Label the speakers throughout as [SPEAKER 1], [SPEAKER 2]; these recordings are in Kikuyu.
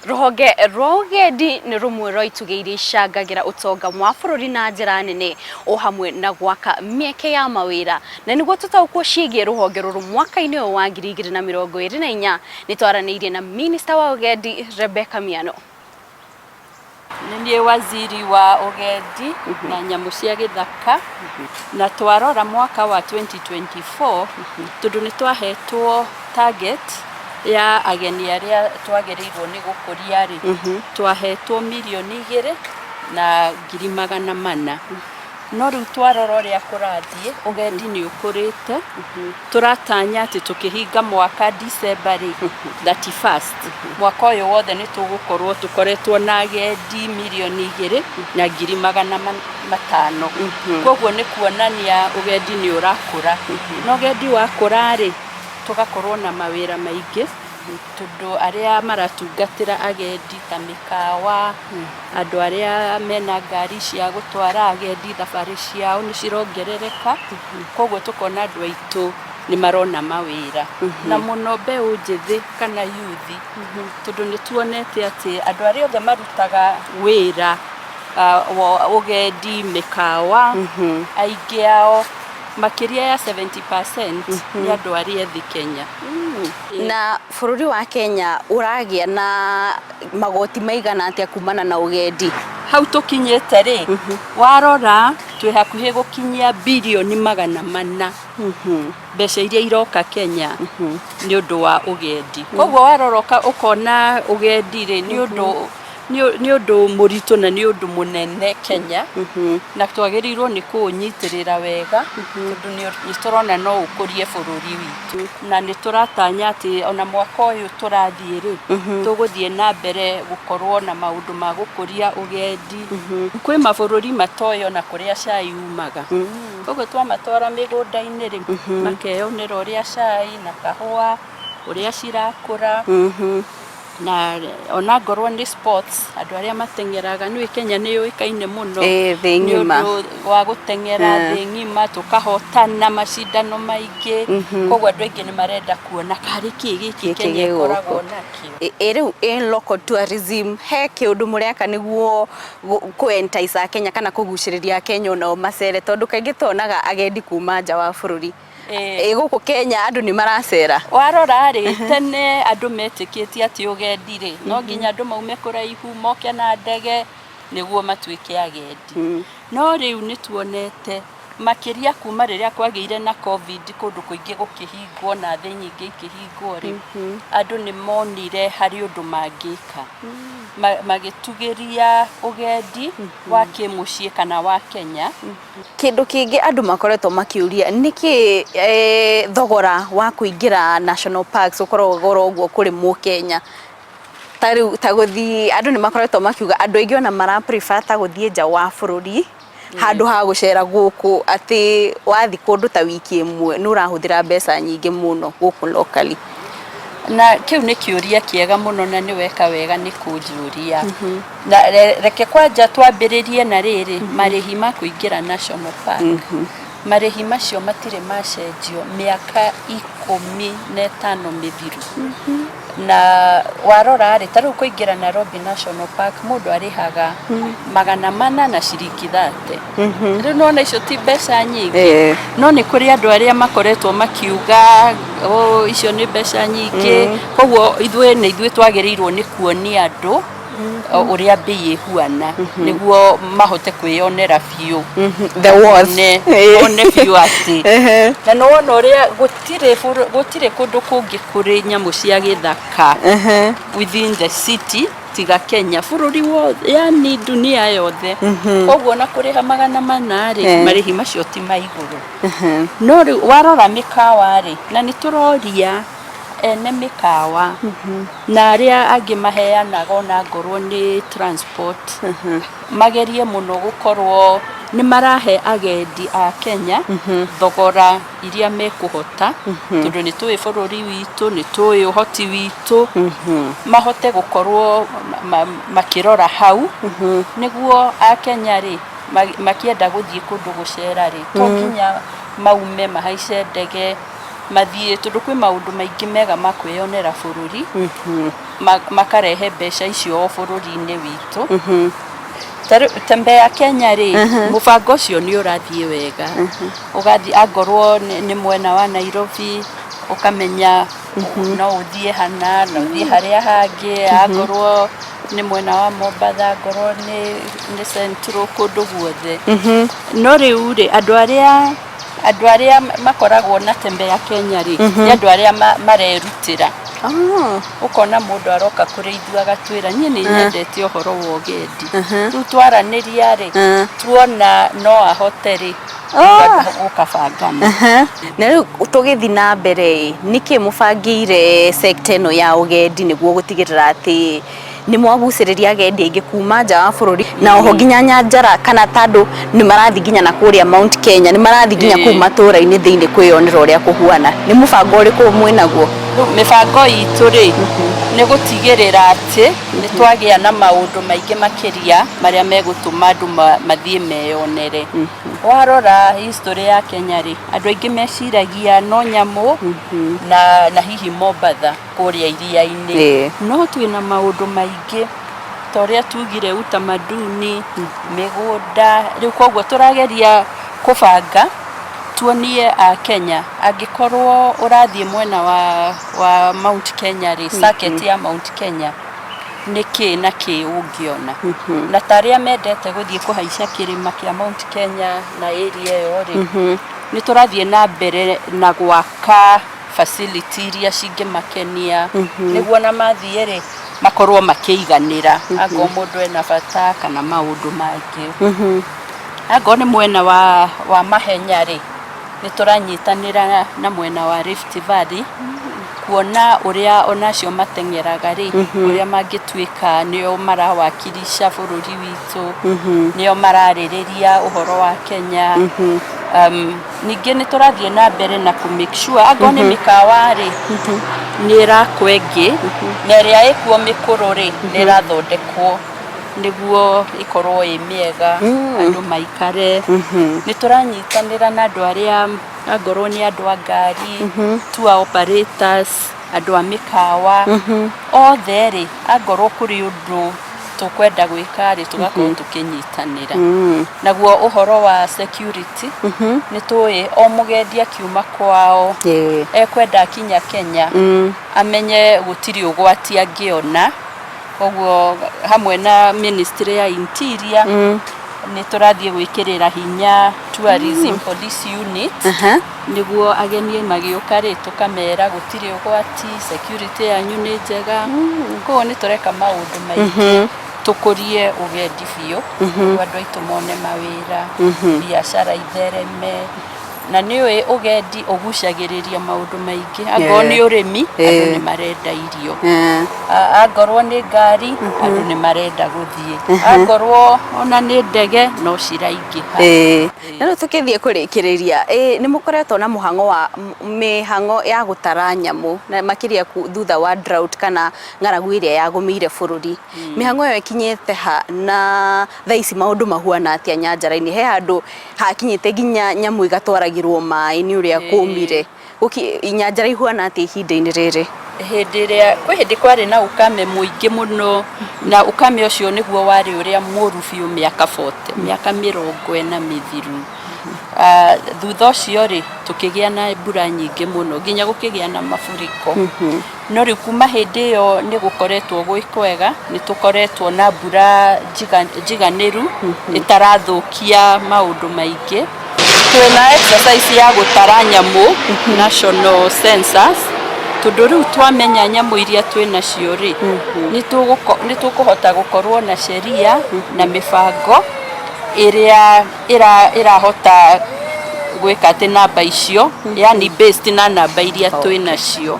[SPEAKER 1] Rũhonge rwa ũgendi nĩ rũmwe rwa itugĩ iria icangagĩra ũtonga wa bũrũri na njĩra nene o hamwe na gwaka mĩeke ya mawĩra. Na nĩguo tũtaũkwo ciĩgiĩ rũhonge rũrũ mwaka-inĩ ũyũ wa 2024 nĩ twaranĩirie na Minista wa Ũgendi Rebecca Miano.
[SPEAKER 2] Nĩ niĩ waziri wa ũgendi na nyamũ cia gĩthaka, na twarora mwaka wa 2024 tondũ nĩ twahetwo target ya ageni arĩa twagĩrĩirwo nĩ gũkũria rĩ, twahetwo 2,400,000. No rĩu twarora ũrĩa kũrathiĩ, ũgendi nĩ ũkũrĩte, tũratanya atĩ tũkĩhinga mwaka December rĩ, 31st, mwaka ũyũ wothe nĩ tũgũkorwo tũkoretwo na agendi 2,500,000. Koguo nĩ kuonania ũgendi nĩ ũrakũra. Na ũgendi wakũra rĩ, tũgakorwo na mawĩra maingĩ, tondũ arĩa maratungatĩra agendi ta mĩkawa, andũ arĩa mena ngari cia gũtwara agendi thabarĩ ciao nĩ cirongerereka, koguo tũkona andũ aitũ nĩ marona mawĩra. Na mũno mbeũ njĩthĩ kana youth, tondũ nĩ tuonete atĩ andũ arĩa othe marutaga wĩra wa ũgendi, mĩkawa, aingĩ ao makĩria ya 70% nĩ andũ arĩa ethĩ Kenya.
[SPEAKER 1] Na bũrũri wa Kenya ũragĩa na magoti maigana atĩa kumana na ũgendi?
[SPEAKER 2] Hau tũkinyĩte rĩ, warora twĩ hakuhĩ gũkinyia 400 birioni mbeca iria iroka Kenya nĩ ũndũ wa ũgendi. Koguo warora ũkona ũgendi rĩ nĩ ũndũ mũritũ na nĩ ũndũ mũnene Kenya, na twagĩrĩirwo nĩ kũũnyitĩrĩra wega tondũ nĩ tũrona no ũkũrie bũrũri witũ. Na nĩ tũratanya atĩ ona mwaka ũyũ tũrathiĩ rĩ, tũgũthiĩ na mbere gũkorwo na maũndũ ma gũkũria ũgendi. Kwĩ mabũrũri matoĩ ona kũrĩa cai umaga. Koguo twamatwara mĩgũnda-inĩ rĩ, makeyonera ũrĩa cai na kahũa ũrĩa cirakũra, na ona ngorwo nĩ sports, andũ arĩa mateng'eraga, nĩũĩ Kenya nĩ yũĩkaine mũno
[SPEAKER 1] thĩ
[SPEAKER 2] nĩ
[SPEAKER 1] ng'ima.
[SPEAKER 2] Ũndũ wa gũteng'era thĩ ng'ima, tũkahotana macindano maingĩ. Koguo andũ aingĩ nĩ marenda kuona karĩ kĩ gĩkĩ
[SPEAKER 1] Gĩkĩ
[SPEAKER 2] Kenya
[SPEAKER 1] gĩ
[SPEAKER 2] ĩkoragwo
[SPEAKER 1] gũkũ.
[SPEAKER 2] nakĩo.
[SPEAKER 1] Ĩ rĩu in local tourism he kĩũndũ mũreka nĩguo kũ entice Akenya kana kũgucĩrĩria Akenya onao macere, tondũ kaingĩ tuonaga agendi kuma nja wa bũrũri? Ĩ gũkũ Kenya andũ nĩ maracera?
[SPEAKER 2] Warora rĩ, tene andũ metĩkĩtie atĩ ũgendi rĩ, no nginya andũ maume kũraihu moke na ndege nĩguo matuĩke agendi. No rĩu nĩ tuonete makĩria kuma rĩrĩa kwagĩire na COVID, kũndũ kũingĩ gũkĩhingwo na thĩ nyingĩ ikĩhingwo rĩ, andũ nĩ monire harĩ ũndũ mangĩka. Magĩtugĩria ũgendi wa kĩmũciĩ kana wa Kenya.
[SPEAKER 1] Kĩndũ kĩngĩ andũ makoretwo makĩũria, nĩkĩ thogora wa kũingĩra national parks ũkoragwo goro ũguo kũrĩ mũkenya? Ta rĩu ta gũthiĩ, andũ nĩ makoretwo makiuga andũ aingĩ ona mara prefer ta gũthiĩ nja wa bũrũri handũ ha gũcera gũkũ, atĩ wathiĩ kũndũ ta wiki ĩmwe nĩ ũrahũthĩra mbeca nyingĩ mũno gũkũ locally.
[SPEAKER 2] Na kĩu nĩ kĩũria kĩega mũno na nĩ weka wega nĩ kũnjũria. Na reke kwanja twambĩrĩrie na rĩrĩ, marĩhi ma kũingĩra national park, marĩhi macio matirĩ macenjio mĩaka 15 mĩthiru. Na warora rĩ, ta rĩu kũingĩra Nairobi National Park mũndũ arĩhaga 430. Rĩu nĩwona icio ti mbeca nyingĩ. No nĩ kũrĩ andũ arĩa makoretwo makiuga, "Oh, icio nĩ mbeca nyingĩ." Koguo ithuĩ nĩ ithuĩ twagĩrĩirwo nĩ kuonia andũ ũrĩa mbei ĩhuana nĩguo mahote kwĩyonera biũ
[SPEAKER 1] The worth.
[SPEAKER 2] One biũ atĩ na nĩwona ũrĩa gũtirĩ kũndũ kũngĩ kũrĩ nyamũ cia gĩthaka within the city tiga Kenya, bũrũri wothe, yani dunia yothe. Koguo ona kũrĩha 400 rĩ, marĩhi macio ti ma igũrũ. No rĩu warora mĩkawa rĩ, na nĩ tũroria ene mĩkawa na arĩa angĩ maheanaga ona ngorwo nĩ transport, magerie mũno gũkorwo nĩ marahe agendi a Kenya thogora iria mekũhota, tondũ nĩ tũĩ bũrũri witũ, nĩ tũĩ ũhoti witũ, mahote gũkorwo makĩrora hau nĩguo akenya rĩ, makĩenda gũthiĩ kũndũ gũcera rĩ, to nginya maume mahaice ndege. Mathiĩ tondũ kwĩ maũndũ maingĩ mega ma kwĩyonera bũrũri, makarehe mbeca icio o bũrũri-inĩ witũ. Ta rĩu Tembea Kenya rĩ, mũbango ũcio nĩ ũrathiĩ wega. Ũgathiĩ angorwo nĩ mwena wa Nairobi, ũkamenya no ũthiĩ hana, no ũthiĩ harĩa hangĩ, angorwo nĩ mwena wa Mombatha, angorwo nĩ Central, kũndũ guothe. No rĩu rĩ, andũ arĩa makoragwo na Tembea Kenya rĩ, nĩ andũ arĩa marerutĩra. Ũkona mũndũ aroka kũrĩ ithuĩ agatwĩra, "Niĩ nĩ nyendete ũhoro wa ũgendi." Rĩu twaranĩria rĩ, tuona no ahote rĩ, gũkabangana.
[SPEAKER 1] Na rĩu tũgĩthiĩ na mbere ĩ, nĩkĩ mũbangĩire sector ĩno ya ũgendi nĩguo gũtigĩrĩra atĩ nĩ mwagucĩrĩria agendi aingĩ kuma nja wa bũrũri, na oho nginya nyanjara, kana tandũ nĩ marathiĩ nginya na kũrĩa Mount Kenya, nĩ marathiĩ nginya kũu matũũra-inĩ thĩinĩ kwĩyonera ũrĩa kũhuana? Nĩ mũbango ũrĩkũ mwĩnaguo?
[SPEAKER 2] Rĩu mĩbango itũ rĩ, nĩ gũtigĩrĩra atĩ nĩ twagĩa na maũndũ maingĩ makĩria marĩa megũtũma andũ mathiĩ meyonere. Warora history ya Kenya rĩ, andũ aingĩ meciragia no nyamũ na hihi Mombatha kũrĩa iria-inĩ. No twĩna maũndũ maingĩ ta ũrĩa tugire, utamaduni, mĩgũnda. Rĩu koguo tũrageria kũbanga tuonie a Kenya, angĩkorwo ũrathiĩ mwena wa Mount Kenya rĩ, circuit ya Mount Kenya, nĩ kĩ na kĩ ũngĩona. Na ta arĩa mendete gũthiĩ kũhaica kĩrĩma kĩa Mount Kenya na area ĩyo rĩ, nĩ tũrathiĩ na mbere na gwaka facility iria cingĩmakenia, nĩguo na mathiĩ rĩ, makorwo makĩiganĩra, angorwo mũndũ ena bata kana maũndũ mangĩ. Angorwo nĩ mwena wa mahenya rĩ, nĩ tũranyitanĩra na mwena wa Rift Valley kuona ũrĩa onacio mateng'eraga rĩ, ũrĩa mangĩtuĩka nĩo marawakilisha bũrũri witũ, nĩo mararĩrĩria ũhoro wa Kenya. Ningĩ nĩ tũrathiĩ na mbere na kũ make sure angorwo nĩ mĩkawa rĩ, nĩ ĩrakwo ĩngĩ, na ĩrĩa ĩkuo mĩkũrũ rĩ, nĩ ĩrathondekwo nĩguo ĩkorwo ĩ mĩega, andũ maikare. Nĩ tũranyitanĩra na andũ arĩa, angorwo nĩ andũ a ngari, tour operators, andũ a mĩkawa othe rĩ, angorwo kũrĩ ũndũ tũkwenda gwĩka rĩ, tũgakorwo tũkĩnyitanĩra. Naguo ũhoro wa security, nĩ tũĩ o mũgendi akiuma kwao ekwenda akinya Kenya amenye gũtirĩ ũgwati angĩona. Koguo hamwe na Ministry ya Interior nĩ tũrathiĩ gwĩkĩrĩra hinya tourism police unit, nĩguo ageni magĩũka rĩ, tũkamera gũtirĩ ũgwati, security yanyu nĩ njega. Koguo nĩ tũreka maũndũ maingĩ tũkũrie ũgendi biũ, nĩguo andũ aitũ mone mawĩra, biacara ithereme. Na nĩ ũĩ ũgendi ũgucagĩrĩria maũndũ maingĩ. Angorwo nĩ ũrĩmi, andũ nĩ marenda irio. Angorwo nĩ ngari, andũ nĩ marenda gũthiĩ. Angorwo ona nĩ ndege, no ciraingĩha.
[SPEAKER 1] Ĩĩ. Na rĩu tũkĩthiĩ kũrĩkĩrĩria, nĩ mũkoretwo na mũhang'o wa mĩhang'o ya gũtara nyamũ, na makĩria thutha wa drought kana ng'aragu ĩrĩa yagũmĩire bũrũri. Mĩhang'o ĩyo ĩkinyĩte ha, na thaa ici maũndũ mahuana atĩa nyanjara-inĩ? He handũ hakinyĩte nginya nyamũ igatwaragĩrwo maĩ nĩ ũrĩa kũmire. Nyanjara ihuana atĩa ihinda-inĩ rĩrĩ?
[SPEAKER 2] Hĩndĩ ĩrĩa kwĩ hĩndĩ kwarĩ na ukame mũingĩ mũno, na ukame ũcio nĩguo warĩ ũrĩa mũru biũ mĩaka 40, mĩaka 40 mĩthiru. Thutha ũcio rĩ, tũkĩgĩa na mbura nyingĩ mũno nginya gũkĩgĩa na mafuriko. No rĩu kuma hĩndĩ ĩyo nĩ gũkoretwo gwĩ kwega, nĩ tũkoretwo na mbura njiganĩru ĩtarathũkia maũndũ maingĩ. Twĩna exercise ya gũtara nyamũ, national census, tondũ rĩu twamenya nyamũ iria twĩ nacio rĩ, nĩ tũkũhota gũkorwo na sheria na mĩbango ĩrĩa ĩrahota gwĩka atĩ namba icio, yani based na namba iria twĩ nacio.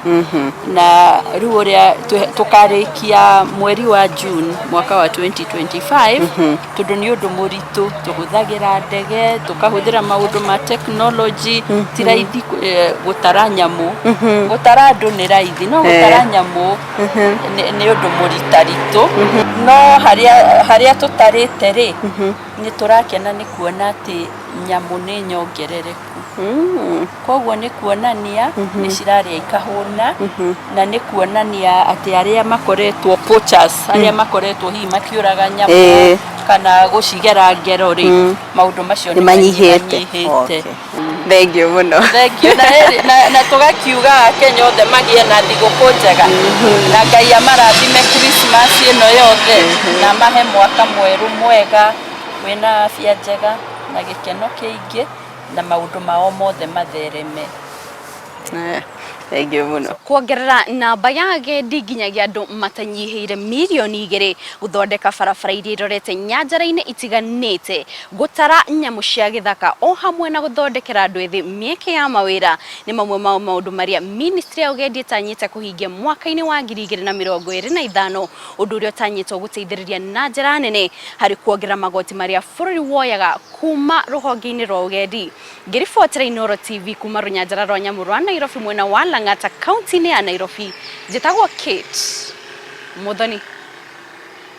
[SPEAKER 2] Na rĩu ũrĩa tũkarĩkia mweri wa June mwaka wa 2025, tondũ nĩ ũndũ mũritũ, tũhũthagĩra ndege, tũkahũthĩra maũndũ ma technology. Ti raithi gũtara nyamũ. Gũtara andũ nĩ raithi, no gũtara nyamũ nĩ ũndũ mũritaritũ. No harĩa tũtarĩte rĩ, nĩ tũrakena nĩ kuona atĩ nyamũ nĩ nyongerereku. Koguo nĩ kuonania nĩ cirarĩa ikahũna, na nĩ kuonania atĩ arĩa makoretwo poachers, arĩa makoretwo hihi makĩũraga nyamũ kana gũcigera ngero rĩ, maũndũ macio
[SPEAKER 1] nĩ manyihĩte.
[SPEAKER 2] Manyihĩte.
[SPEAKER 1] Thank you mũno.
[SPEAKER 2] Thank you. Na, heri- na, na tũgakiuga Akenya othe magĩe na thigũkũ njega, na Ngai amarathime Christmas ĩno yothe, na amahe mwaka mwerũ mwega wĩna afya njega na gĩkeno kĩingĩ, na maũndũ mao mothe mathereme.
[SPEAKER 1] Thank you mũno. Kuongerera namba ya agendi nginyagia andũ matanyihĩire mirioni 2, gũthondeka barabara iria irorete nyanjara-inĩ itiganĩte, gũtara nyamũ cia gĩthaka, o hamwe na gũthondekera andũ ethĩ mĩeke ya mawĩra nĩ mamwe ma maũndũ marĩa ministry ya ũgendi ĩtanyĩte kũhingia mwaka-inĩ wa 2025, ũndũ ũrĩa ũtanyĩtwo gũteithĩrĩria na njĩra nene harĩ kuongerera magoti marĩa bũrũri woyaga kuma rũhonge-inĩ rwa ũgendi. Ngĩribotera Inooro TV kuma rũnyanjara rwa nyamũ rwa Nairobi, mwena wa Lang'ata, kaunti-inĩ ya Nairobi, njĩtagwo Kate Muthoni.